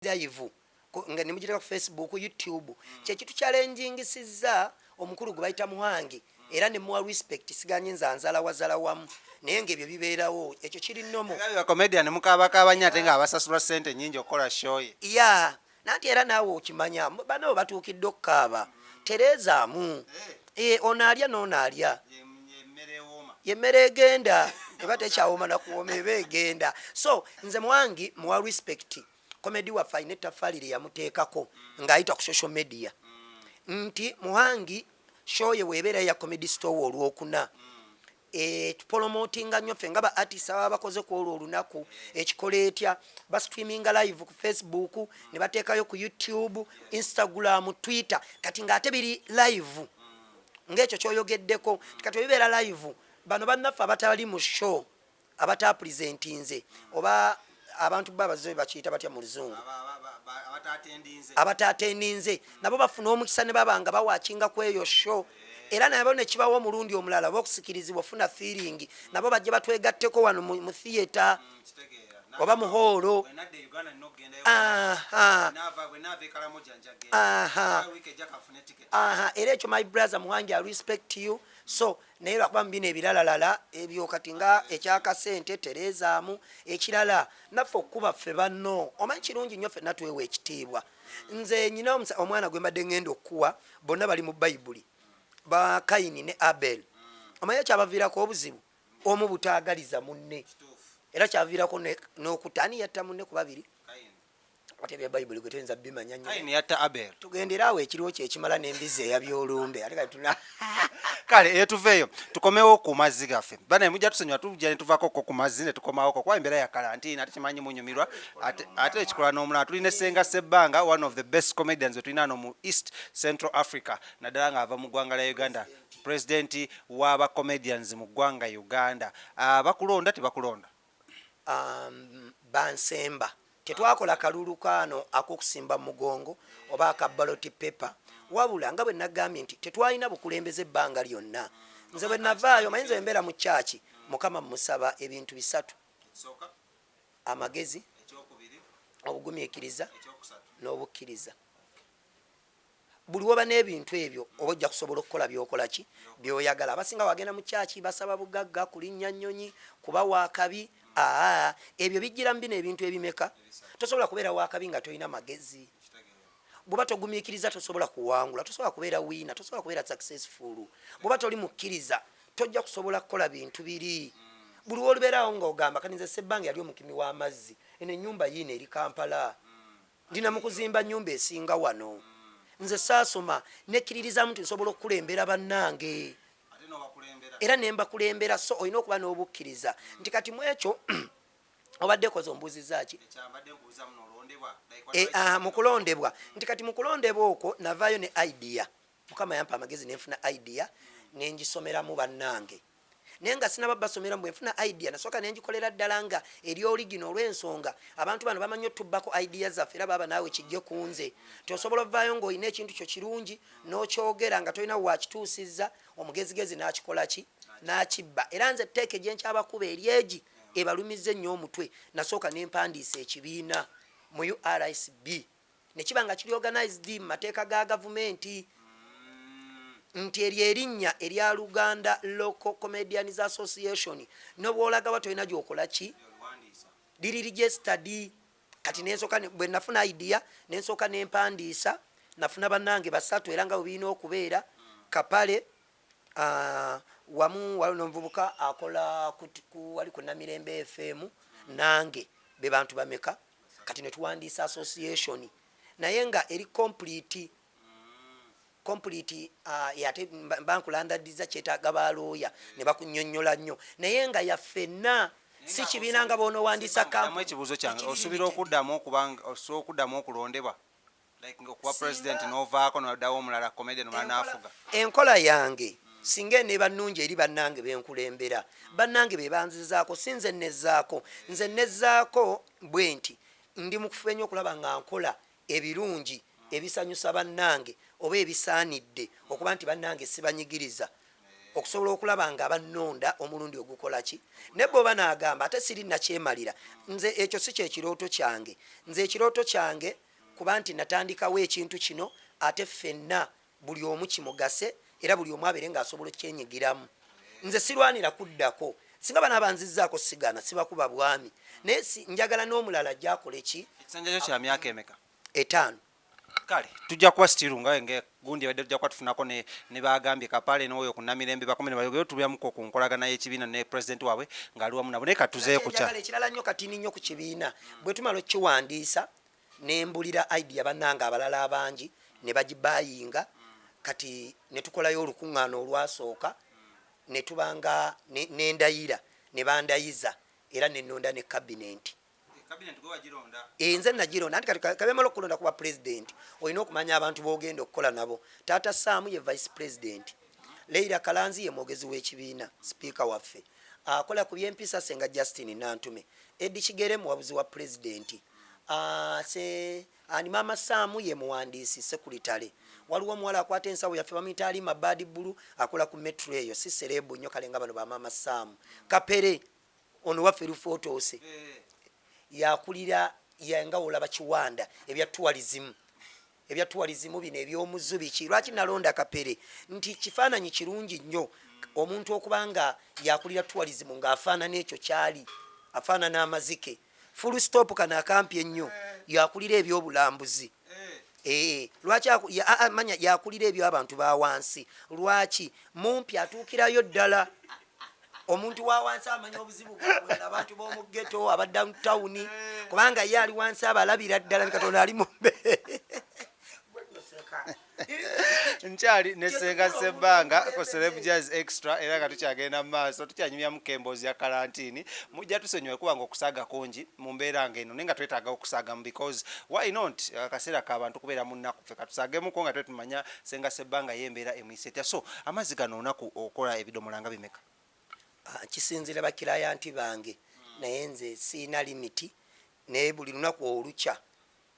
Live nga nemugiteeka ku Facebook, YouTube, kyekitu challengingisiza omukulu gwe bayita Muhangi, era nemuwa respect. Siganye nze anzala wazala wamu, naye nga ebyo bibeerawo, ekyo kiri normal. Bacomedian mukabakaba nnyo, ate nga abasasulwa ssente nnyingi okukola show ye. Ya, nanti era naawe okimanya, bano batuukidde okukaaba tereezaamu. Eh, ono alya n'ono alya, yemmere egenda eba tekyawoma nakuwoma, eba egenda. So nze Muwangi muwa respect. Comedy waffe alina ettafaali lye yamuteekako ng'ayita ku social media, nti Muhangi show ye weebeera ya Comedy Store Olwokuna, tupromotinga nnyo ffe nga ba artist ababa bakoze ku olwo olunaku. Ekikola etya? Bastreaminga live ku Facebook, ne bateekayo ku YouTube, Instagram, Twitter. Kati ng'ate biri live ng'ekyo kyoyogeddeko, kati webibeera live, bano bannaffe abatali mu show, abatapresentinze, oba abantu ba abaze bakiyita batya mu Luzungu, abataatendinze, nabo bafuna omukisa ne baba nga bawatchinga ku eyo show, era nabo nekibawo omulundi omulala oba okusikirizibwa, ofuna feeling, nabo bajje batwegatteko wano mu theatre oba mu hall. Aha, era ekyo, my brother Muhangi, I respect you. So naye lwakuba mu bino ebiralalala ebyo kati nga ekyakasente terezaamu. Ekirala, naffe okukuba ffe banno, omanyi kirungi nnyo ffenna twewa ekitiibwa. Nze nyina omwana gwe mbadde ngenda okukuwa, bonna bali mu Bayibuli, ba Kayini ne Abel. Omanyi ekyabaviirako obuzibu? Omu butaagaliza munne, era kyaviirako n'okutta. Ani yatta munne ku babiri? Ate ebya Bayibuli gwe toyinza bimanya nnyo. Kayini yatta Abel. Tugendere awo, ekiriwo kyekimala n'embizi eyabyolumbe, ate kati tuna Kale eyo tuveeyo, tukomewo ku mazzi gaffe. Banaye mujja tusonyiwa, tujja ne tuvakoko ku mazzi ne tukomawoko, kuba embeera ya kalantiini, ate kimanyi munyumirwa, ate ekikola n'omulala. Tulina Ssenga Sebbanga, one of the best comedians we tulina ano mu East Central Africa, naddala ng'ava mu ggwanga lya Uganda, president w'aba comedians mu ggwanga Uganda. Bakulonda tebakulonda? Bansemba. Tetwakola kalulu kaano ak'okusimba mu mugongo oba aka ballot paper, wabula nga bwe nagambye nti tetwalina bukulembeze ebbanga lyonna. Nze bwe navaayo, manyi nze embeera mu kyaki, Mukama musaba ebintu bisatu: amagezi, obugumiikiriza n'obukkiriza. Buli woba n'ebintu ebyo, oba ojja kusobola okukola byokola ki byoyagala. Abasinga wagenda mu kyaki basaba bugagga, kulinnya nnyonyi, kuba wakabi. Aa, ebyo bijjira mu bino ebintu ebimeka? Tosobola kubeera wakabi nga tolina magezi. Bw'oba togumiikiriza, tosobola kuwangula, tosobola kubeera winner, tosobola kubeera successful. Bw'oba toli mukkiriza, tojja kusobola kukola bintu biri. Buli wolubeerawo ng'ogamba, kati nze Sebbanga yali omukimi w'amazzi, eno ennyumba yiino eri Kampala, ndina mu kuzimba nyumba esinga wano. Nze saasoma, nekkiririzamu nti nsobola okukulembera bannange, era ne mbakulembera. So olina okuba n'obukkiriza nti kati mu ekyo obadde koze ombuuzizza ki? E, mu kulondebwa, nti kati mu kulondebwa okwo navaayo ne idea. Mukama yampa amagezi, nenfuna idea, nengisomeramu bannange, naye nga sinaba basomeramu. Bwe nfuna idea, nasooka nengikolera ddala nga eri original, olw'ensonga abantu bano bamanyi otubbako idea zaffe. Era baaba naawe kijje ku nze nti osobola ovaayo ng'olina ekintu kyo kirungi n'okyogera nga tolina wakituusizza, omugezigezi n'akikola ki? N'akibba. Era nze etteeka gyenkyabakuba eri egi ebalumiza ennyo omutwe, nasooka nempandiisa ekibiina mu URSB, nekiba nga kiri organized mu mateeka ga gavumenti, nti eryo erinnya erya Luganda Local Comedians Association, nobwolagawa tolina gyokola ki, liri registered. Kati nensooka bwe nafuna idea, nensooka nempandiisa, nafuna bannange basatu, era nga bwe birina okubeera. Kapale, wamu waliwo nomuvubuka akola wali ku Namirembe FM, nange, be bantu bameka? Kati netuwandiisa association, naye nga eri complete. Ate bankulandadiza, kyetaaga balooya ne bakunyonnyola nnyo, naye nga yaffenna, si kibiina nga bw'onowandiisa. Ekibuuzo kyange, osuubira okuddamu okubanga osobola okuddamu okulondebwa, like okuba president, n'ovaako noddawo omulala comedian omulala n'afuga? Enkola yange singa eneeba nnungi eri bannange benkulembera, bannange be banzizaako, si nze nezzaako. Nze nezzaako bwe nti ndi mu kufuba ennyo okulaba nga nkola ebirungi ebisanyusa bannange oba ebisaanidde okuba nti bannange sibanyigiriza. Okusobola okulaba nga bannonda omulundi ogukola ki, naye bwoba naagamba ate siri nakyemalira. Nze ekyo si kyekirooto kyange. Nze ekirooto kyange kuba nti natandikawo ekintu kino, ate ffenna buli omu kimugase, era buli omu abeere ng'asobola okyenyigiramu. Nze sirwanira kuddako. Singa bana banzizzaako sigana, sibakuba bwami, naye njagala n'omulala ajja akole ki. Ekisanja kyo kya myaka emeka? 5. Kale tujja kuba still nga nge gundi ebadde, tujja kuba tufunako ne bagambye Kapale n'oyo ku Namirembe bakome ne bayogere, tulyamuko ku nkolagana y'ekibiina ne president waabwe ng'ali wamu nabo. Naye katuzeeyo ku kya Njagala ekirala nnyo katini nnyo ku kibiina. Bwe tumala okukiwandiisa, nembulira idea bannange abalala abangi ne bagibayinga. Kati ne tukolayo olukuŋŋaana olwasooka, ne tubanga nendayira, ne bandayiza, era nenonda ne kabinenti. Nze nagironda. Anti kati kabemala okulonda kuba president, olina okumanya abantu b'ogenda okukola nabo. Taata Saamu ye vice president, Leira Kalanzi ye mwogezi w'ekibiina, sipiika waffe akola ku byempisa Senga Justin Nantume, Edi Kigere muwabuzi wa pulezidenti, se ani, Maama Saamu ye muwandiisi, sekuritale. Waliwo omuwala akwata ensawo yaffe, bamuyita Alima Bad Bulu, akola ku Metro. Eyo si celeb nnyo, kale nga bano bamaama Saamu. Kapere ono waffe Lufotoose yakulira nga olaba kiwanda ebya tourism, ebya tourism bino ebyomuzu biki. Lwaki nalonda Kapere? Nti kifaananyi kirungi nnyo omuntu okuba nga yakulira tourism ng'afaanana ekyo kyali afaanana amazike. Full stop. Kano akampi ennyo, yakulira ebyobulambuzi. Lwaki manya yakulira ebyabantu ba wansi? Lwaki mumpi atuukirayo ddala omuntu wa wansi, amanya obuzibu bwabwe, abantu b'omu ghetto, aba downtown, kubanga ye ali wansi, abalabira ddala ni Katonda ali mumbe. Nkyali ne Senga Sebbanga ku Celeb Jazz Extra, era nga tukyagenda mu maaso, tukyanyumyamu emboozi ya kalantiini. Mujja tusonyiwe kubanga okusaaga kungi mu mbeera ng'eno, naye nga twetaaga okusaagamu because why not? Akaseera k'abantu kubeera mu nnaku, ffe katusaagemuko nga twetumanya Senga Sebbanga ye embeera emuyisa etya. So amazzi gano, olunaku okola ebidomola nga bimeka? Ah, kisinzira ba client bange, naye nze siina limit, naye buli lunaku olukya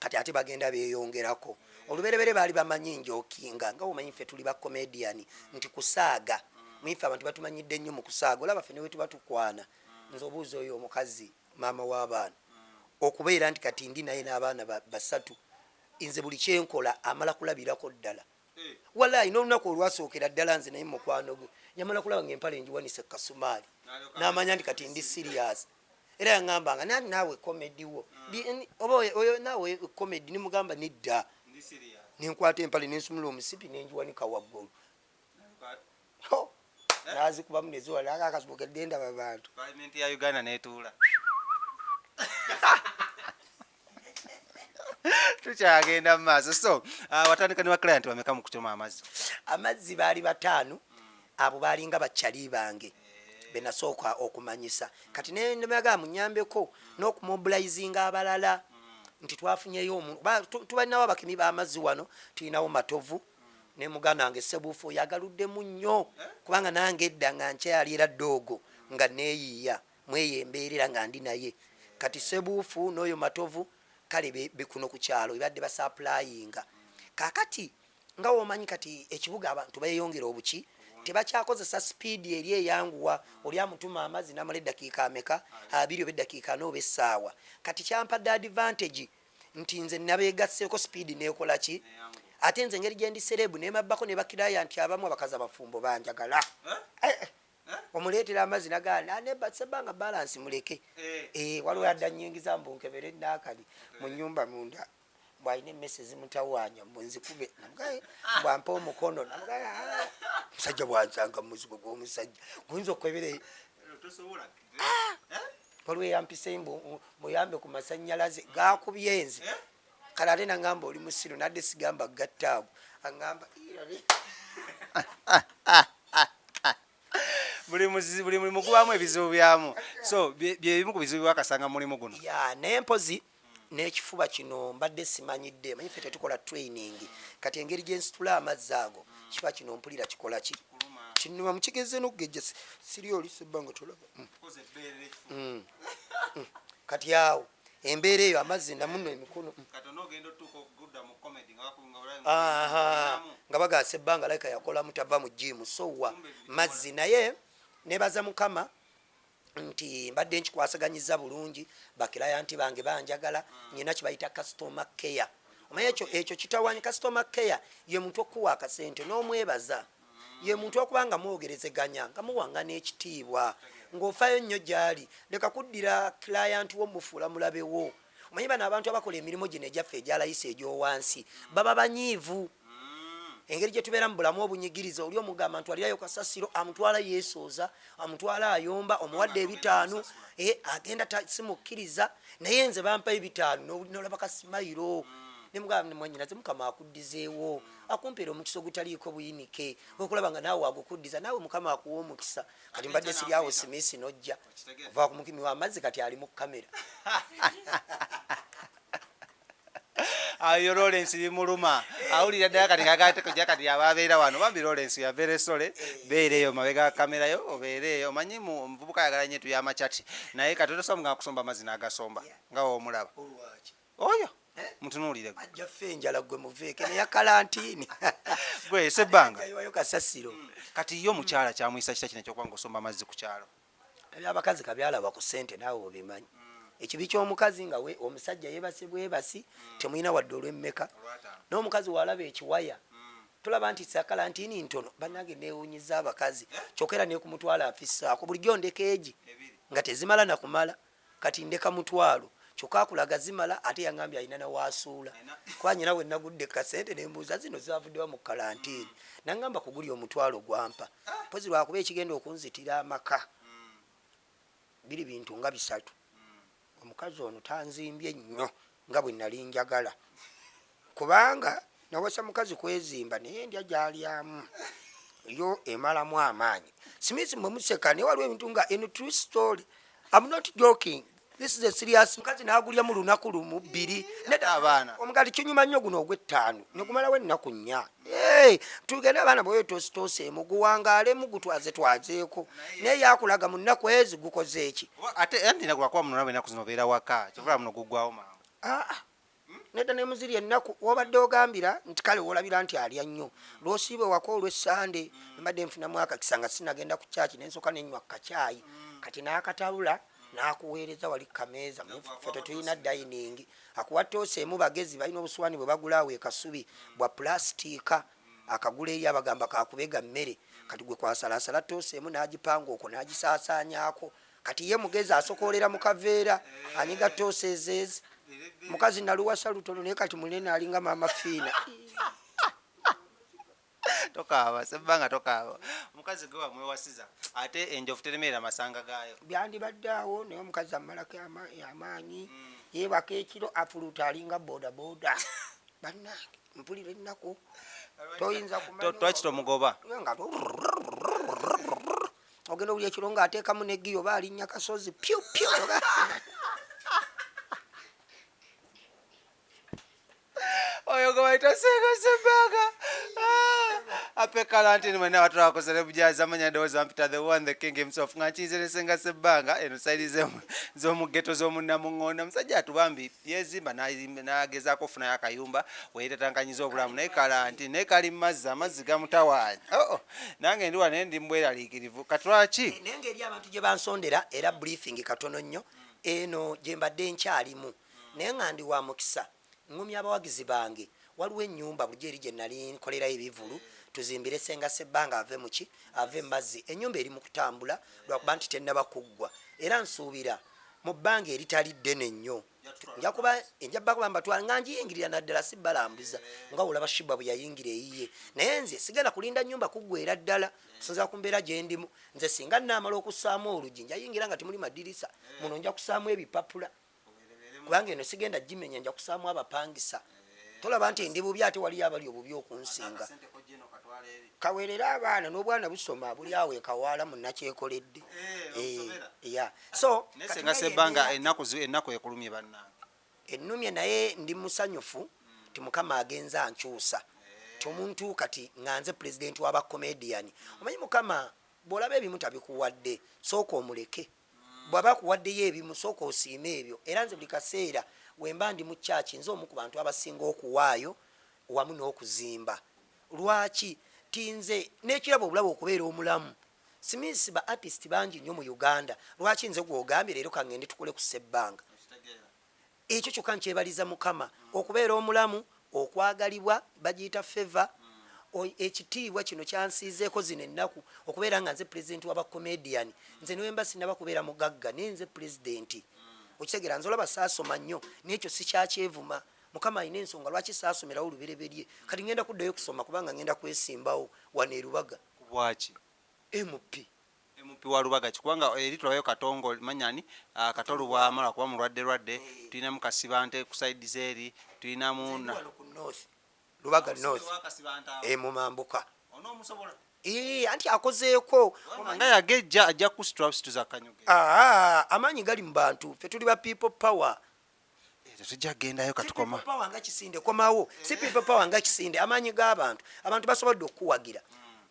kati ate bagenda beeyongerako. Oluberebere baali bamanyi njokinga, nga omanyi ffe tuli ba comedian, nti kusaaga muife abantu batumanyidde nnyo mu kusaaga. Olaba ffe ne wetuba tukwana, nze obuuza oyo omukazi maama w'abaana, okubeera nti kati ndi naye n'abaana basatu, nze buli kyenkola amala kulabirako ddala. Walayi, n'olunaku olwasookera ddala nze naye mukwano gwe, yamala kulaba nga empale ngiwanise kasumaali, n'amanya nti kati ndi serious. Era yaŋŋambanga nani, naawe comedy wo, oba oyo naawe comedy. Nimugamba nedda, nenkwata empale nensumula omusipi nengiwanika waggulu, nazikubamu neziwala akakasubukedde ndaba bantu. Palamenti ya Uganda netuula. Tukyagenda mu maaso. So watandika ne ba client bameka mu kucoma amazzi? Amazzi baali 5. Abo baalinga bakyali bange benasooka okumanyisa. Kati nemagamba munyambeko n'okumobilizinga abalala nti twafunyeyo omuntu. Tubalinawo abakimi b'amazzi wano, tulinawo Matovu ne muganda wange Sebuufu, yagaluddemu nnyo, kubanga nange edda nga nkyali era ddoogo nga neeyiiya mweyo embeerera nga ndi naye. Kati Sebuufu n'oyo Matovu, kale bekuno ku kyalo bebadde basupplyinga. Kakati nga womanyi kati ekibuga abantu beyongera obuki, tebakyakozesa sipiidi eri eyanguwa. Oli amutuma amazzi namala eddakiika ameka, 20 oba eddakiika 40 oba essaawa. Kati kyampadde advantage nti nze nabeegasseeko, sipiidi neekola ki. Ate nze engeri gyendi celeb, nemabbako ne ba client nti abamu abakazi abafumbo banjagala. Omuleetera amazzi nagaa Sebbanga balance muleke. Waliwo adda nyingiza mbu nkebere naakali mu nyumba munda, bwalina emmese zimutawaanya, mbu nzikube, bwampa omukono. "Ah, musajja bwansanga mumuzigo gw'omusajja guyinza okwebere." Waliwo eyampise mbu muyambe ku masanyalaze gakubye nze. Kale ate nagamba oli musiru, nadde sigamba gatta ago, aŋamba. Buli mulimu gubaamu ebizibu byamu, so byebimu ku bizibu byewakasanga mu mulimu guno. Ya, naye mpozi n'ekifuba kino mbadde simanyidde. Manyi ffe tetukola training. Kati engeri gyensitula amazzi ago, kifuba kino mpulira kikola ki, kinuma. Mukigeze n'okugejja siri oli sebbanga tolaba. Kati awo Embeera eyo amazzi namuno emikono. Nga bagasa ebbanga like yakolamu tava mu jimu sowa mazzi. Naye nebaza Mukama nti mbadde nkikwasaganyiza bulungi. Bakirayanti bange banjagala. Nyina kibayita customer care. Omanyi ekyo kitawanya. Customer care ye muntu okuwa akasente n'omwebaza, ye muntu okuba nga mwogerezeganya, nga muwangana ekitiibwa, ng'ofaayo nnyo gy'ali. Leka kuddira client wo mufuula mulabewo. Omanyi bano abantu abakola emirimu gino egyaffe egyalayisi egyowansi baba banyiivu. Engeri gye tubeera mu bulamu obunyigiriza, oli omugamba ntwalirayo kasasiro, amutwala yeesooza, amutwala ayomba, omuwadde 500, agenda simukkiriza. Naye nze bampa 500 nolaba kasimayiro nemugamba, mwanyinaze, Mukama akuddizeewo, akumpeera omukisa ogutaliiko buyinike, okulaba nga naawe agukuddiza, naawe Mukama akuwa omukisa. Kati mbadde siri awo, Simisi nojja ova ku mukimi w'amazzi, kati ali mu kamera. Ayo Lawrence bimuluma, awulira ddala kati kagatekojja kati ababeera wano. Bambi Lawrence yabeera esole, beera eyo mabega kamera yo, obeere eyo. Omanyi omuvubuka ayagala nnyo tuyamacati, naye kati otosobola kusomba amazzi n'agasomba nga woomulaba oyo mutunuulire. Ajja ffe enjala, gwe muveeke neya kalantiini. Gwe sebbanga. Ayiwayo kasasiro. Kati ye omukyala kyamuyisa kita kino ekyokuba nga osomba amazzi ku kyalo? Ebyabakazi kabyalaba ku ssente, naawe obimanyi. Ekibi ky'omukazi nga we omusajja yeebase bwebasi, temulina wadde olw'emmeka, n'omukazi walaba ekiwaya tolaba nti sakalantiini ntono. Bannange, neewunyiza abakazi. Kyokka era nekumutwalo afissaako bulijjo ndeka egi nga tezimala nakumala. Kati ndeka 10,000, kyokka akulaga zimala, ate yaŋambye alina nawaasuula. Kuba nyina we nagudde kasente nembuuza zino zavuddewa mu kalantiini, naŋŋamba kuguli 10,000 gwampa mpozi lwakuba ekigenda okunzitira amaka biri bintu nga bisatu. Omukazi ono tanzimbye nnyo nga bwe nali njagala, kubanga nawasa mukazi kwezimba, naye ndya gyalyamu yo emalamu amaanyi. Simisi, mwe museka, naye waliwo ebintu nga in true story, I'm not joking, this is a serious. Mukazi n'agulya mu lunaku lumu bbiri. Nedda abaana. Omugali kinyuma nnyo, guno ogw'ettaano negumalawo ennaku 4. Tugende abaana bweyo tositooseemu guwangaalemu gutwaze twazeeko, naye yakulaga mu nnaku ezi gukoze eki. Ate anti lwakuba muno nabo ennaku zino obeera waka, kyovula muno guggwawo mangu. Ah, ah. Nedda, nemuziri ennaku wobadde ogambira nti kale wolabira nti alya nnyo lwosiibe waka olwessande. Mbadde nfunamu akakisa nga sinagenda ku kyaki, nensooka nenywa kacaayi, kati n'akatabula n'akuweereza wali kameeza. Ffe tetulina dining. Akuwa tooseemu. Bagezi balina obusuwaani bwe bagula awo ekasubi bwa pulasitiika, akagula eri abagamba kakubega mmere. Kati gwe kwasalasala tooseemu n'agipanga okwo n'agisaasaanyaako. Kati ye mugezi, asokoolera mu kaveera, anyiga toosa ezeezi. Mukazi naluwasa lutono, naye kati munene, alinga Maama Fiina. Tokaaba sebbanga, tokaaba. Omukazi gwe wamwewasiza, ate enjovu teremerera masanga gaayo. Byandibadde awo, naye omukazi amalako amaanyi. Yeebaka ekiro, afuluta alinga bodaboda. Bannange, mpulira ennaku, toyinza kumanya. Twaki tomugoba? Nga ogenda obuli ekiro ng'ateekamu negiyo oba alinnya kasozi pyu pyu. Oyo gwe bayita Senga Sebbanga ape kalantini. Mwena batulakozere bujazi amanya ndowooza mpita the one, the king himself, nga nkinze ne Senga Sebbanga eno side z'omu ghetto z'omunnamuŋŋonda. Musajja atubambi yezimba n'agezaako okufunayo akayumba weyeetatankanyiza obulamu, naye kalantini naye kali mu mazzi, amazzi gamutawaanya. Oo, nange ndi wano, naye ndi mubweraliikirivu. Kati lwaki? Naye ngeri abantu gye bansondera, era briefing katono nnyo eno gye mbadde nkyalimu, naye nga ndi wa mukisa, ŋŋumya abawagizi bange. Waliwo ennyumba bulijjo eri gye nali nkolerayo ebivulu, tuzimbire Senga Sebbanga ave muki, ave mu mazzi. Ennyumba eri mu kutambula, lwakuba nti tennaba kuggwa, era nsuubira mu bbanga eritali ddene nnyo njakuba njabba kuba mbatwala nga njiyingirira naddala, si balambuza nga olaba Shiba bwe yayingira eyiye. Naye nze sigenda kulinda nyumba kuggwera ddala kusinzira ku mbeera gye ndimu. Nze singa naamala okussaamu olugi, njayingira nga temuli madirisa muno, nja kusaamu ebipapula, kubanga eno sigenda gimenya, nja kusaamu abapangisa. Tolaba nti ndi bubi, ate waliyo abali obubi okunsinga. Kaweerera abaana n'obwana busoma buli awo ekawaala munnakyekoledde. Ya, so naye Senga Sebbanga, ennaku ekulumye bannange. Ennumye, naye ndi musanyufu ti Mukama agenza ankyusa ti omuntu kati nga nze pulezidenti w'abacomedian. Omanyi Mukama bw'olaba ebimu tabikuwadde, sooka omuleke. Bw'aba akuwaddeyo ebimu, sooka osiime ebyo. Era nze buli kaseera wemba ndi mu kyaki, nze omu ku bantu abasinga okuwaayo wamu n'okuzimba. Lwaki tinze n'ekirabo obulabo okubeera omulamu? Simisi, ba artist bangi nnyo mu Uganda, lwaki nze gwogambye leero kangende tukole ku Sebbanga? Ekyo kyokka nkyebaliza Mukama okubeera omulamu, okwagalibwa, bagiyita favor. Ekitiibwa kino kyansiizeeko zino ennaku okubeera nga nze pulezidenti w'abacomedian. Nze newemba sinaba kubeera mugagga, naye nze pulezidenti, okitegeera? Nze olaba saasoma nnyo, nekyo sikyakyevuma. Mukama alina ensonga lwaki saasomerawo lubereberye. Kati ngenda kuddayo kusoma kubanga ngenda kwesimbawo wano e Lubaga. Kubwaki? MP. MP wa Lubaga ki? Kubanga eri tulabayo Katongo manyani, Katolu bwamala kuba mulwadde lwadde, tulinamu Kasibante ku side zeeri, tulinamu Nze ndi wano ku North, Lubaga North, mumambuka. Onoomusobola? Anti akozeeko. Nga yagejja, ajja kusitula kanyuge. Amaanyi gali mu bantu, ffe tuli ba people power. Tetujja kugendayo, katukoma. Si people power nga Kisinde, komawo. Si people power nga Kisinde, amaanyi g'abantu. Abantu basobodde okukuwagira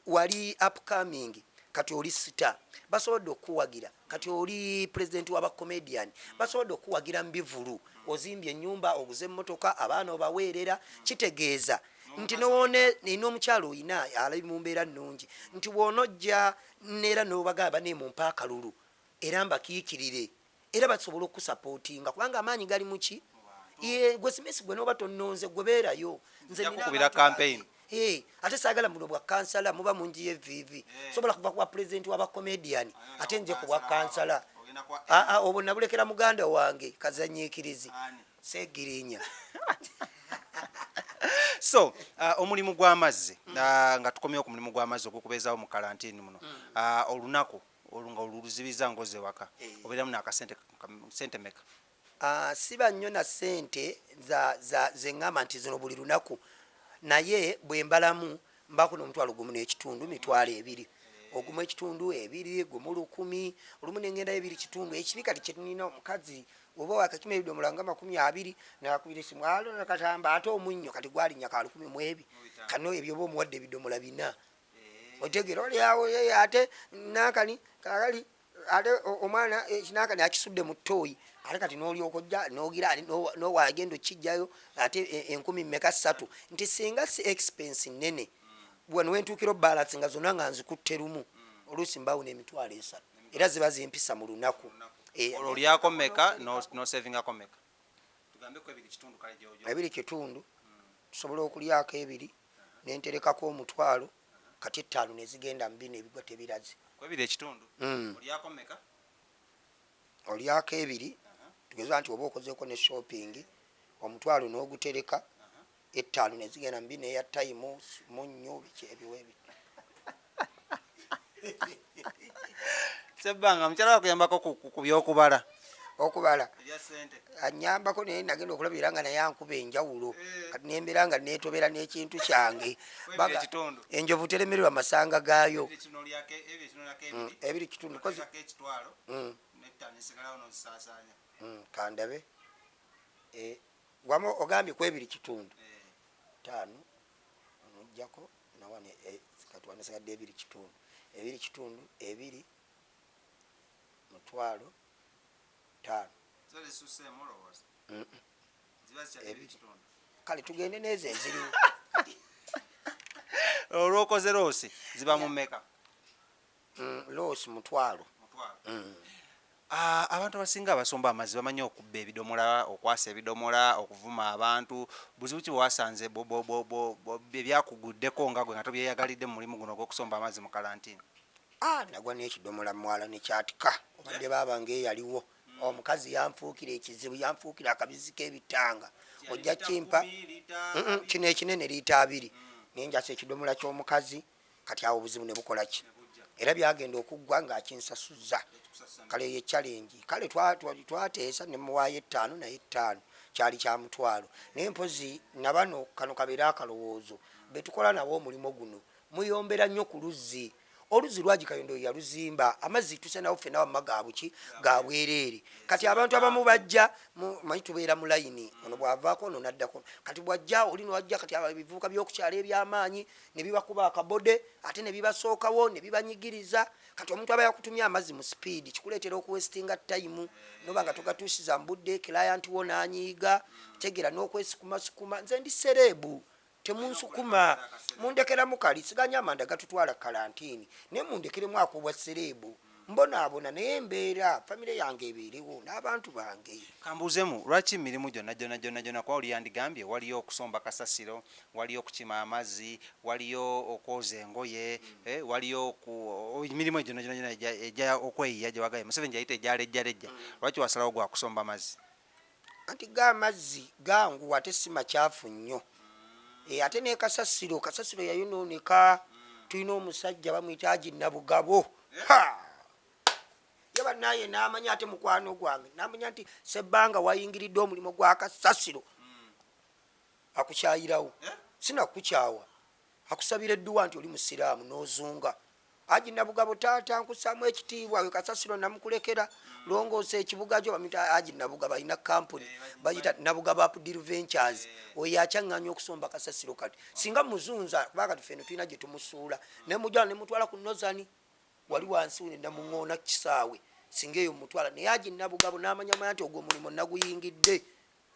wali upcoming, kati oli star. Basobodde okukuwagira, kati oli president w'abacomedian. Basobodde okukuwagira mu bivulu, ozimbye ennyumba, oguze emmotoka, abaana obaweerera. Kitegeeza nti nowone nina omukyalo oyina ali mu mbeera nnungi, nti bw'onojja neera n'obagamba ne mumpa akalulu era mbakiikirire, era basobola okusapootinga kubanga amaanyi gali muki. Ye, gwe Simisi, gwe noba tonnonze, gwe beerayo. Nze Nja nina kukubira abantu campaign. bange. Ate saagala buno bwa kansala, muba mungi yevivi. Sobola kuva kuba pulezidenti w'abacomedian ate nje ku bwa kansala. Obwo nabulekera muganda wange kazanyiikirizi Segirinya. So omulimu gw'amazzi, nga tukomyewo ku mulimu gw'amazzi ogukubeezaawo mu kalantini muno, olunaku olwo nga oluzibiza ngoze waka, obeeramu n'akasente sente meka? Siba nnyo na ssente zeŋŋamba nti zino buli lunaku, naye bwe mbalamu mbaako n'omutwalo 1 n'ekitundu, 20,000, ogumu ekitundu, 2, 1 lukumi, olumu nengendayo 2 kitundu. Ekibi kati kyetulina, omukazi oba wakakima ebidomola nga 20, nakubira esimu, alo nakatamba, ate omunnyo kati gwalinnya ka lukumi mu ebi. Kano ebyo oba omuwadde ebidomola 4, otegera oliawo ate nakani kakali, ate omwana ekinakani akisudde mu ttooyi, ate kati nolyoka ojja nogira nowagenda okijjayo ate enkumi mmeka, 3. Nti singa si expense nene, wano wentuukira obalance nga zonna nga nzikutte lumu, oluusi mbawo n'30,000, era ziba zimpisa mu lunaku. Olwo olyako meka nosavingako meka? Tugambeko 2 kitundu kale gyojo. 2 kitundu, tusobola okulyako 2, nenterekako omutwalo, kati 5 nezigenda mu bino ebigwa tebiraze. Ku 2 ekitundu, olyako meka? Olyako 2, tugeza nti oba okozeeko ne shopping, omutwalo n'ogutereka, 5 nezigenda mu bino, eya time, munnyo, biki ebiwa ebi. Sebbanga, mukyala wakuyambako ku byokubala? Okubala? Ebya sente. Anyambako, naye nagenda okulabira nga naye ankuba enjawulo. Kati nembeera nga netobera n'ekintu kyange. Kwebiri ekitundu. Enjovu teremererwa masanga gaayo. Ebiri kino olyako ebiri kino, olyako 2. 2 kitundu oteekako ekitwalo, n'5 esigalawo n'ozisaasaanya. Kandabe. Wamu ogambye ku 2 kitundu, 5 onojjako nawane, kati wanasigadde 2 kitundu, 2 kitundu, 2, mutwalo 5. Ziba zisuseemu olowooza? Ziba zikyali 2. 2 kitundu. Kale tugende n'ezo eziriwo. Olwokoze loss ziba mu mmeka? Loss mutwalo. Mutwalo. Abantu abasinga abasomba amazzi bamanyi okubba ebidomola, okwasa ebidomola, okuvuma abantu. Buzibu ki bwewasanze ebyakuguddeko nga gwe nga tobyeyagalidde mu mulimu guno ogw'okusomba amazzi mu kalantini? Nagwa n'ekidomola mwala nekyatika. Obadde baaba ngaeyaliwo omukazi yanfuukira ekizibu, yanfuukira akabizi k'ebitanga, ojja kimpa. Kino ekinene liita 20, nenjasa ekidomola ky'omukazi. Kati awo obuzibu ne bukola ki? Era byagenda okuggwa ng'akinsasuza. Kale ye challenge. Kale twateesa nemuwaayo 5, naye 5 kyali kya mutwalo. Naye mpozi nabano kano kabeere akalowoozo, betukola nabo omulimu guno, muyombera nnyo ku luzzi. Oluzzi lwagi Kayondo yaluzimba, amazzi tusenawo ffenna wamma gabuki ga bwereere. Kati abantu abamu bajja manyi tubeera mu layini, ono bw'avaako ono n'addako, kati bw'ajja oli nwajja. Kati ebivubuka by'okukyalo eby'amaanyi ne bibakuba akabode, ate ne bibasookawo ne bibanyigiriza. Kati omuntu aba yakutumye amazzi mu sipiidi, kikuleetera okuwesitinga tayimu noba nga togatuusiza mu budde, client wo n'anyiiga, tegeera n'okwesikumasikuma. Nze ndi celeb, temunsukuma, mundekeramu kali siganya amanda gatutwala kalantiini, naye mundekeremu akobwa celeb. Mbonaabona, naye embeera famire yange ebeerewo n'abantu bange. Kambuuzemu, lwaki mirimu gyonna gyonna gyonna gyonna? Kuba oli yandigambye waliyo okusomba kasasiro, waliyo okukima amazzi, waliyo okwoza engoye, waliyo emirimu egyo gyonna gyonna egya okweyiya gye wagambye Museveni gyayita egyalejjalejja. Lwaki wasalawo gwa kusomba mazzi? Anti ga amazzi ganguwa, ate si makyafu nnyo. Ate ne kasasiro, kasasiro yayonooneka. Tulina omusajja bamuyita Agi Nabugabo. Ye bannaye n'amanya, ate mukwano gwange n'amanya nti Sebbanga wayingiridde omulimu gwa kasasiro, akukyayirawo. Sinakukyawa, akusabira edduwa nti oli musiraamu n'ozunga. Haji Nabugabo, taata nkusaamu ekitiibwa, we kasasiro namukulekera, longoosa ekibuga kyo. Bamuyita Haji Nabugabo, alina kampuni bayita Nabugabo Apdil Ventures. Oyo akyaŋŋanya okusomba kasasiro. Kati singa muzunza, kuba kati feno tulina gye tumusuula, nemujala nemutwala ku nozani wali wansi nenamuŋoona kisaawe, singa eyo mutwala. Naye Haji Nabugabo n'amanya manya nti ogwo omulimu naguyingidde,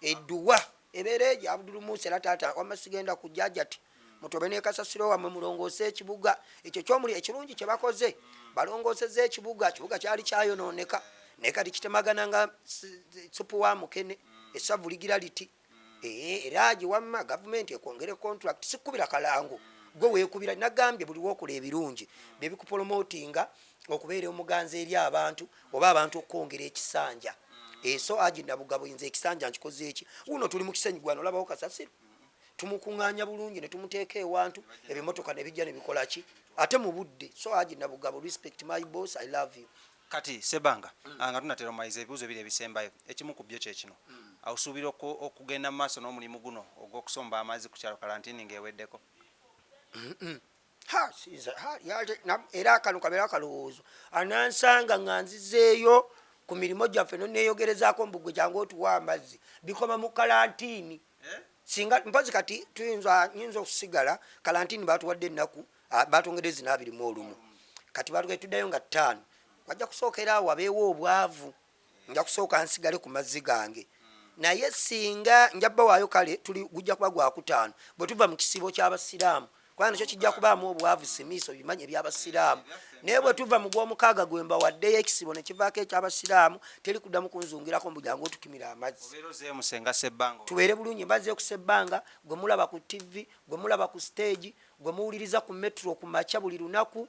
edduwa ebeera egyo. Abdul Musa, era taata wamma sigenda kujja ti mutobe nekasasiro wammwe, mulongoose ekibuga ekyo kyomuli. Ekirungi kye bakoze, balongooseza ekibuga. Kibuga kyali kyayonooneka, naye kati kitemagana nga supu wa mukene, essavu ligira liti. Era gye wamma gavumenti ekwongere contract, sikubira kalango gwe weekubira. Nagambye buli wokola ebirungi byebikupromotinga okubeera omuganzi eri abantu, oba abantu okwongera ekisanja. So Haji Nabugabo, nze ekisanja nkikoze eki uno tuli mu Kisenyi gwano, olabawo kasasiro tumukuŋŋaanya bulungi ne tumuteeka ewantu, ebimotoka ne bijja ne bikola ki ate mu budde. So Haji Nabugabo, respect my boss, I love you. Kati Sebanga, nga tunatera omaliza ebibuuzo biri ebisembayo, ekimu ku byo kyekino: osuubira okugenda mu maaso n'omulimu guno ogw'okusomba amazzi ku kyalo kalantini ng'eweddeko? Ha, ha, era kano kabeera akalowoozo. Anansanga nga nzizeeyo ku mirimu gyaffe noneeyogerezaako mbugwe, jangu otuwa amazzi, bikoma mu kalantiini. Singa mpozi kati tuyinza, nyinza okusigala. Kalantiini batuwadde ennaku, batwongedde zina 21, kati batugaye tuddayo nga 5. Wajja kusookera awo wabeewo obwavu, nja kusooka nsigale ku mazzi gange, naye singa nja bbawaayo kale tuli gujja kuba gwakutaano bwe tuva mu kisiibo ky'abasiraamu, kubanga nakyo kijja kubaamu obwavu. Simiiso bimanyi ebyabasiraamu, naye bwe tuva mu gwomukaaga gwe mbawaddeyo ekisibo ne kivaako ekyabasiraamu, teri kuddamu kunzungirako mbu jangu otukimira amazzi. Obeera ozeemu Senga Sebbanga. Tubeere bulungi, mbazeeku Sebbanga gwe mulaba ku TV, gwe mulaba ku stage, gwe muwuliriza ku Metro ku makya buli lunaku,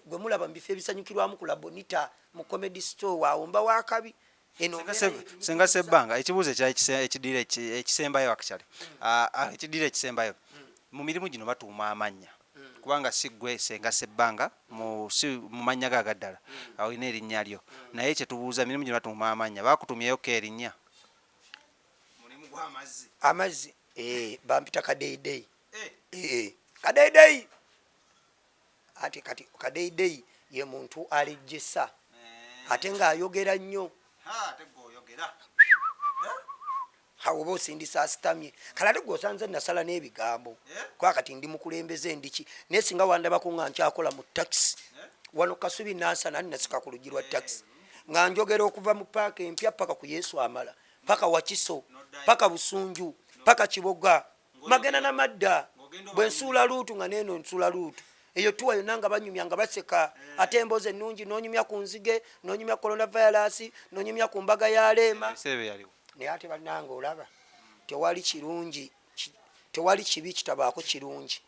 gwe mulaba mu bifo ebisanyukirwamu ku Labonita, mu Comedy Store, awo mba wakabi. Eno Senga Sebbanga, ekibuuzo ekirala ekiddira ekisembayo, actually ekiddira ekisembayo, mu mirimu gino batuuma amannya, kubanga si ggwe Senga Sebbanga mu si mu mannya ge agaddala, olina erinnya lyo, naye kyetubuuza, emirimu gino batuuma amannya, bakutumyeyoko erinnya mulimu gw'amazzi? Amazzi, bampita Kadeidei. Kadeidei, ati kati Kadeidei ye muntu alejjesa ate ng'ayogera nnyo. Ate gwe oyogera. Oba osindisa asitamye kale, ate gwe osanze nasala n'ebigambo. Kuba kati ndi mukulembeze, ndiki, naye singa wandabako nga nkyakola mu takisi wano Kasubi Nansana, ani nasika ku luggi lwa takisi nga njogera okuva mu paaka empya paka ku Yesu Amala, paka Wakiso, paka Busunju, paka Kiboga, magenda namadda. Bwe nsuula luutu nga neeno nsuula luutu eyo tuwa yonna nga banyumya nga baseka, ate emboozi ennungi n'onyumya ku nzige, n'onyumya coronavirus, n'onyumya ku mbaga ya Leema. Ebiseera bye yaliwo. Naye ate bannange olaba tewali kirungi tewali kibi kitabaako kirungi.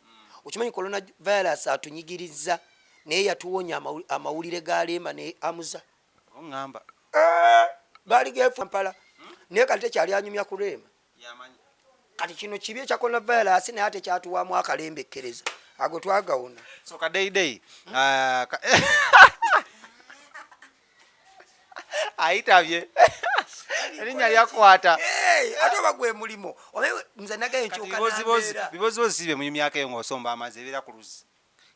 Okimanyi coronavirus atunyigiriza, naye yatuwonya amawulire ga Leema ne Amuza. Oŋŋamba. Baali gefu mpala, naye kati tekyali anyumya ku Leema. Yamanyi. Kati kino kibi ekya coronavirus, naye ate kyatuwaamu akalembekkereza, ago twagawona. So Kadeidei ayitabye erinnya lyakwata. Ate oba gwe mulimu oba nze nagayo nkyuka Bibozibozi nambeera. Bibozibozi si bye munyumyako eyo ng'osomba amazzi, ebeera ku luzzi.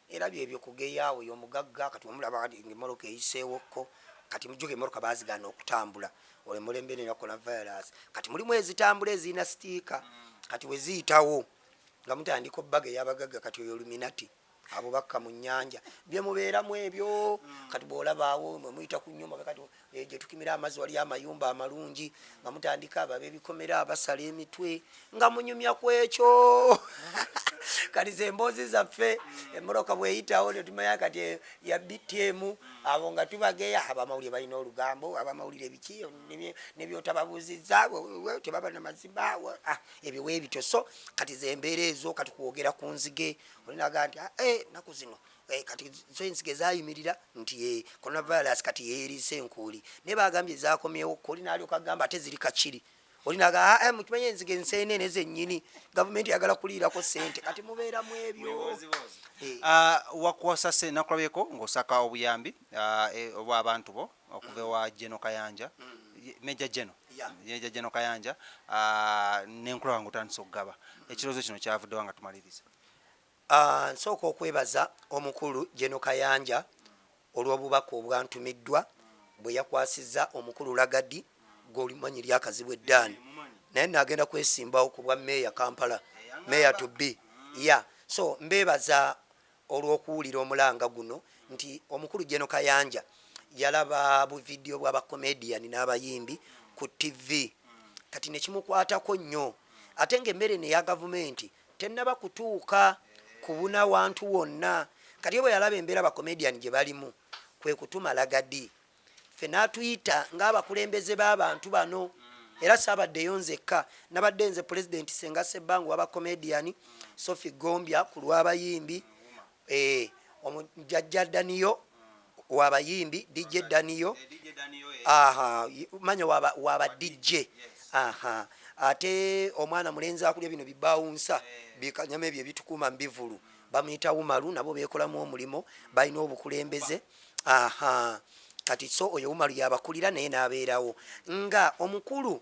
Era byebyo kugeya oyo omugagga. Kati omulaba kati ngaemmotoka eyiseewokko. Kati mujuka emmotoka bazigaana okutambula olwo emulembe nera coronavirus. Kati mulimu ezitambula ezirina sitiika, kati weziyitawo nga mutandika obbaga eyabagagga. Kati oyo luminati abo bakka mu nyanja byemubeeramu ebyo. Kati bwolabaawo mwe muyita ku nyumba, kati gyetukimira amazzi waliyo amayumba amalungi, nga mutandika abo abebikomera abasala emitwe nga munyumya ku ekyo. Kati zemboozi zaffe, emmotoka bweyitawo netumanya kati ya BTM, abo nga tubageya. Abamawulire balina olugambo, abamawulire biki nebyotababuuzizza tebaba namazima, ebyo weebityo. So kati zembeera ezo. Kati kwogera ku nzige, olinaga nti, "Ah, naku zino kati zo enzige zayimirira nti coronavirus kati yeeriisa enkuuli." Naye bagambye zakomyewo koli, nalyoka agamba ate ziri kakiri. Olinaga, "Ah, mukimanye enzige enseenene zennyini gavumenti yagala kuliirako sente." Kati mubeeramu ebyo. Ah, wakwasa se nakulabyeko ng'osaka obuyambi obw'abantu bo okuva ewa Geno Kayanja, Major Geno. Major Geno Kayanja, nenkulaba ng'otandise okugaba. Ekirowoozo kino kyavuddewa nga tumaliriza? Ah, nsooka okwebaza omukulu Geno Kayanja olw'obubaka obwantumiddwa bwe yakwasizza omukulu Lagadi golimanyi lyakazibwa eddaani, naye nagenda kwesimbawo ku bwa meeya Kampala, mayor to be ya. So mbeebaza olw'okuwulira omulanga guno nti omukulu Geno Kayanja yalaba buvidiyo bw'abacomedian n'abayimbi ku TV, kati nekimukwatako nnyo, ate ngaemmere neya gavumenti tennaba kutuuka kubuna wantu wonna. Kati ye bwe yalaba embeera bacomedian gye balimu, kwe kutuma Lagadi ffe n'atuyita ng'abakulembeze b'abantu bano. Era saabaddeyo nzekka, nabadde nze Pulezidenti Senga Sebbangu w'abacomedian, Sophie Gombya ku lw'abayimbi, omujjajja Daniyo w'abayimbi, DJ Daniyo, aha, manya waba DJ, aha, ate omwana mulenzi akulya bino bibawunsa bikanyama ebyo ebitukuuma mbivulu bamuyita Umaru, nabo beekolamu omulimu, balina obukulembeze. Aha, kati so oyo Umaru yabakulira, naye n'abeerawo nga omukulu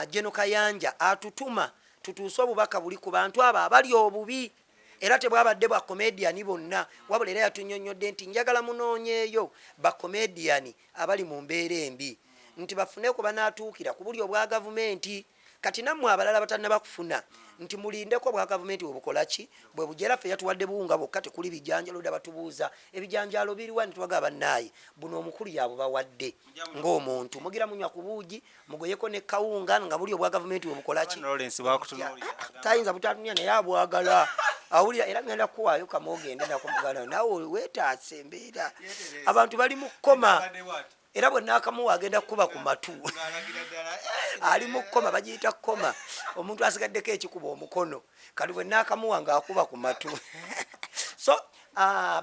Geno Kayanja atutuma tutuuse obubaka buli ku bantu abo abali obubi. Era tebwabadde bwa comedian bonna, wabula era yatunyonyodde nti njagala munoonyeeyo bacomedian abali mu mbeera embi nti bafune ku banaatuukira ku buli obwa gavumenti. Kati nammwe abalala batannaba kufuna nti mulindeko obwa gavumenti bwe bukola ki, bwe bujera. Ffe yatuwadde buwunga bwokka, tekuli bijanjalo. Dda batubuuza ebijanjaalo biriwa, ne bannaaye buno omukulu yabubawadde ng'omuntu mugira munywa ku buugi, mugoyeko ne kawunga nga buli obwa gavumenti bwe bukola ki. Lawrence bakutunuulira. Tayinza butatumya, naye abwagala awulira. Era ngenda kukuwaayo kama ogende nako muganda, naawe weetaasa embeera, abantu bali mu kkoma. Era bwe naakamuwa agenda kukuba ku matu, ali mu kkoma, bagiyita kkoma, omuntu asigaddeko ekikuba omukono. Kati bwe naakamuwa ng'akuba ku matu. So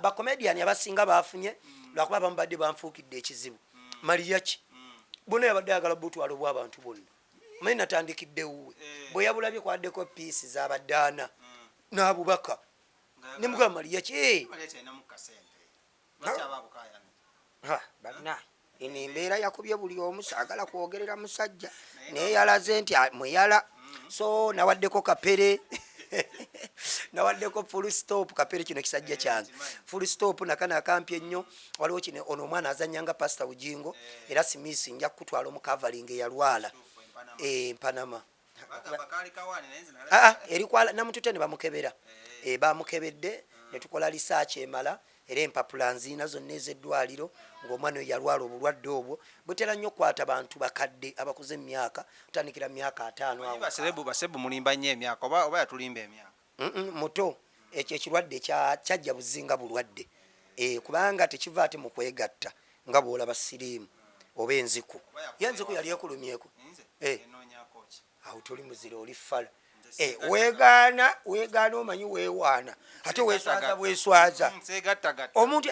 bacomedian abasinga bafunye, lwakuba abamu badde banfuukidde ekizibu. Maliyaki bonna yabadde ayagala butwalo bw'abantu bonna, manyi natandikidde wuwe. Bwe yabulabye kwaddeko piisi zabaddaana n'abubaka nemugamba maliyaki. Banna, eno embeera yakubye buli omu, saagala kwogerera musajja, naye yalaze nti mweyala. So nawaddeko Kapere, nawaddeko Full Stop Kapere, kino kisajja kyange Full Stop nakana akampi ennyo. Waliwo kino, ono omwana azanyanga Pasita Bujingo, era Simisi nja kukutwala omukavalinga eyalwala empanama erikwala namutute ne bamukebera, bamukebedde netukola research emala, era empapula nziina zonna ez'eddwaliro ng'omwana oyo yalwala obulwadde obwo butera nnyo okukwata bantu bakadde abakuze emyaka, otandikira myaka 50 awo. Basebu mulimba nnyo emyaka, oba yatulimba emyaka? Muto. Ekyo ekirwadde kyajja buzinga bulwadde, kubanga tekiva ate mu kwegatta nga bw'olaba siriimu oba enziku. Ye enziku yali ekulumyeko? Awo toli muzira, oli fala. Wegaana wegaana, omanyi weewaana, ate weeswaza bweswaza. Omuntu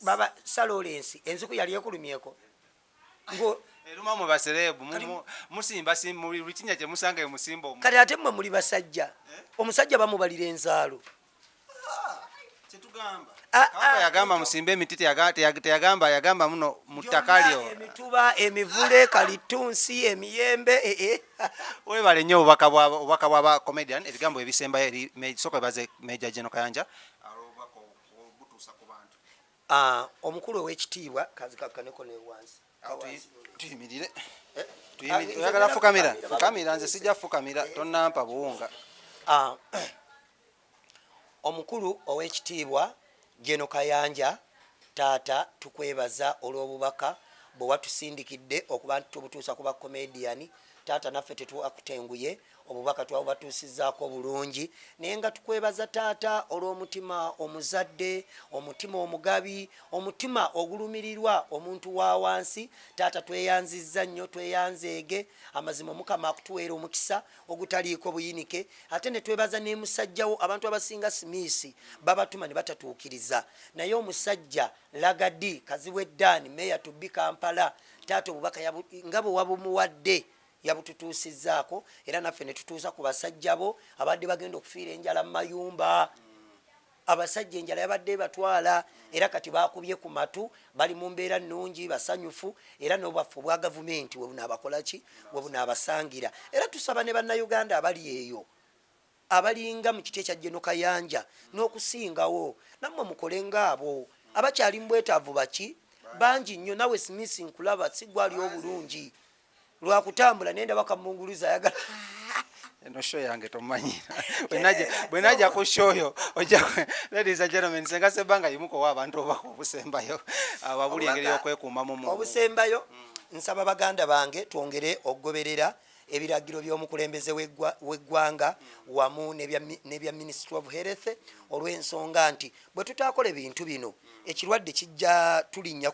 baba Salolensi, enziku yali ekulumyeko? Eruma mu baserebu, musimba buli kinya kyemusanga emusimba. Kati ate mmwe muli basajja, omusajja bamubalira enzaalo. Kyetugamba, yagamba musimbe emiti, teyagamba, yagamba muno mu ttaka lyo. Emituba, emivule, kalitunsi, emiyembe. Webale nnyo obubaka bwaba comedian, ebigambo ebisembayo eri sooka webaze Major General Kayanja olw'obubaka obutuusa. Ah, omukulu ow'ekitiibwa kazikakkaneko ne wansi. Tuyimirire. Eh? Tuyimirire. Ah, Oyagala fukamira? fukamira. Fukamira, nze sijja fukamira, tonnampa buwunga. Ah, omukulu ow'ekitiibwa Jeno Kayanja, taata, tukwebaza olw'obubaka bwe watusindikidde okuba nti tubutuusa ku bakomediyani. Taata, naffe tetwakutenguye, obubaka twabubatuusizaako bulungi, naye nga tukwebaza taata olw'omutima omuzadde, omutima omugabi, omutima ogulumirirwa omuntu wa wansi. Taata, tweyanzizza nnyo, tweyanzeege. Amazima Omukama akutuweera omukisa ogutaliiko buyinike. Ate ne twebaza ne musajjawo. Abantu abasinga Smith babatuma ne batatuukiriza, naye omusajja Lagadi Kazibwe Dan, meya tubbi Kampala, taata obubaka nga bwe wabumuwadde yabututuusizzaako, era naffe ne tutuusa ku basajja bo abadde bagenda okufiira enjala mu mayumba. Abasajja enjala yabadde ebatwala, era kati bakubye ku matu, bali mu mbeera nnungi, basanyufu, era n'obwaffe obwa gavumenti we bunaabakola ki, we bunaabasangira. Era tusaba ne Bannayuganda abali eyo abalinga mu kiti ekya Jeno Kayanja n'okusingawo, nammwe mukole ngaabo abakyali mu bwetaavu. Baki bangi nnyo. Nawe Smith, nkulaba sigwali obulungi lwakutambula, naye ndaba kamunguluza ayagala. Eno show yange tomanyira. Bwe najja ku show yo ojja. Ladies and gentlemen, Senga Sebbanga yimukowa abantu obubaka obusembayo ababuli engeri y'okwekuumamu mu Obusembayo, nsaba baganda bange twongere okugoberera ebiragiro by'omukulembeze w'eggwanga wamu n'ebya Ministry of Health, olw'ensonga nti bwe tutaakola ebintu bino, ekirwadde kijja tulinnya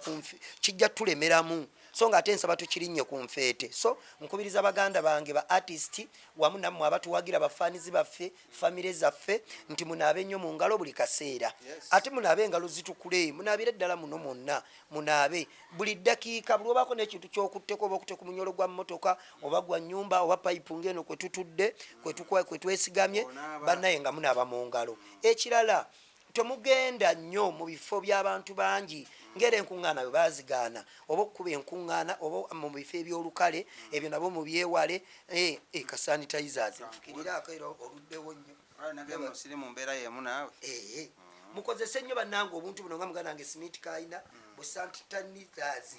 kijja tulemeramu. So nga ate nsaba tukirinnye ku nfeete. So nkubiriza baganda bange ba artist wamu nammwe abatuwagira, bafaanizi baffe, famire zaffe, nti munaabe nnyo mu ngalo buli kaseera. Ate munaabe engalo zitukule, munaabire ddala muno mwonna, munaabe buli ddakiika. Buli obaako n'ekintu kyokutteko, oba okute ku munyolo gwa mmotoka oba gwa nnyumba oba payipu ng'eno kwe tutudde, kwe twesigamye, Onaaba. bannaye nga munaaba mu ngalo. Ekirala, temugenda nnyo mu bifo by'abantu bangi, ngera enkuŋŋaana bwe bazigaana, oba okukuba enkuŋŋaana oba mu bifo ebyolukale, ebyo nabo mubyewale. Eh, eh, ka sanitizers nfukiriraako era oluddewo nnyo. Nagamba siri mu mbeera yemu naawe. Eh, mukozese nnyo bannange obuntu buno nga muganda wange Smith kayina bu sanitizers.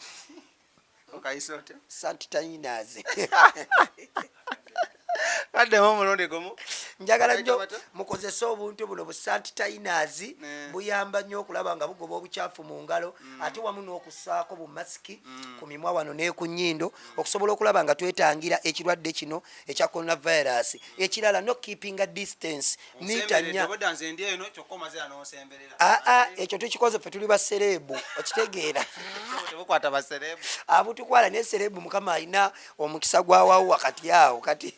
Okayisa otya? Sanitizers. Kaddemu omulundi gumu. Njagala nnyo Bakayita batya? mukozese obuntu buno bu sanitizers. Buyamba nnyo okulaba nga bugoba obukyafu mu ngalo, ate wamu n'okussaako bu masiki ku mimwa wano ne ku nnyindo, okusobola okulaba nga twetangira ekirwadde kino ekya coronavirus. Ekirala, no keepinga distance, mita 4. Obwedda nze ndi eno, kyokka omaze n'onsemberera. Aa, ekyo tukikoze ffe tuli basereebu, okitegeera? Tebukwata basereebu. Abutukwala, naye sereebu Mukama alina omukisa gwawawo wakati awo kati.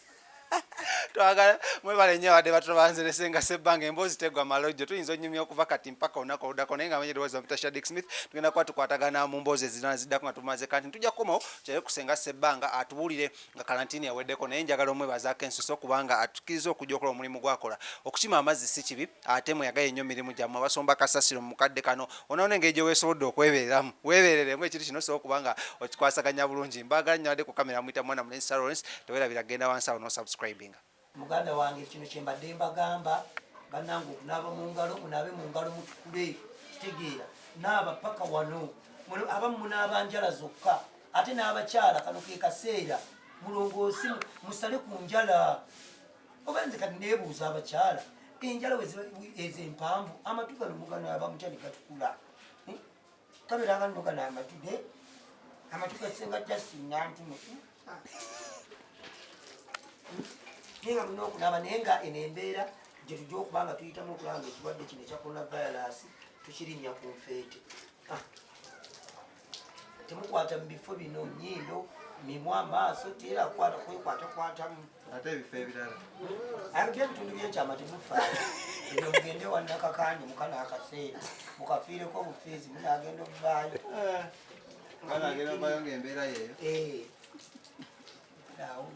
Twagala mwebale nnyo abadde batubanzire Senga Sebbanga. Emboozi teggwa malojjo, tuyinza onyumya okuva kati mpaka olunaku oluddako, naye nga manyi eddoboozi bampita Shadik Smith. Tugenda kuba tukwatagana mu mboozi ezirala ziddako nga tumaze kanti tujja kukomawo kyale ku Senga Sebbanga atubuulire nga kalantiini eweddeko. Naye njagala omwebazaako ensuso kubanga atukkiriza okujja okola omulimu gwakola. Okukima amazzi si kibi, ate mweyagaye nnyo mirimu gyammwe. Abasomba kasasiro mu mukadde kano, onaona engeri gye weesobodde okwebeereramu, weebereremu. Ekintu kino osobola okuba nga okikwasaganya bulungi. Mbaagala nnyo. Adde ku kamera muyita mwana mulenzi Lawrence. Tewerabira genda wansi awo n'osubscribinga. Muganda wange, kino kyembadde mbagamba bannange, okunaaba mu ngalo, munaabe mu ngalo mutukule, kitegeera? Naaba paka wano. Abamu munaaba njala zokka, ate n'abakyala kano ke kaseera mulongoosi, musale ku njala. Oba nze kati neebuuza, abakyala enjala ezo empanvu, amatu gano muganaaba mutya ne gatukula? Hmm? Kabeeranga nno gano amatu ge amatu gasenga Justin Nantume, naye nga mulina okunaaba. Naye nga eno embeera gye tujja okuba nga tuyitamu okulaba nga ekirwadde kino ekya coronavirus tukirinnya ku nfeete. Ah. Temukwata mu bifo bino, nnyindo, mimwa, maaso, teera kwata kwekwatakwatamu. Ate ebifo ebirala? Ate ebitundu byekyama temufaayo ebyo, mugende wannakakandi mukano akaseera mukafiireko obufiizi, munagenda okuvaayo. Banagenda vayo ngaembeera yeeyo. Eh. Awo.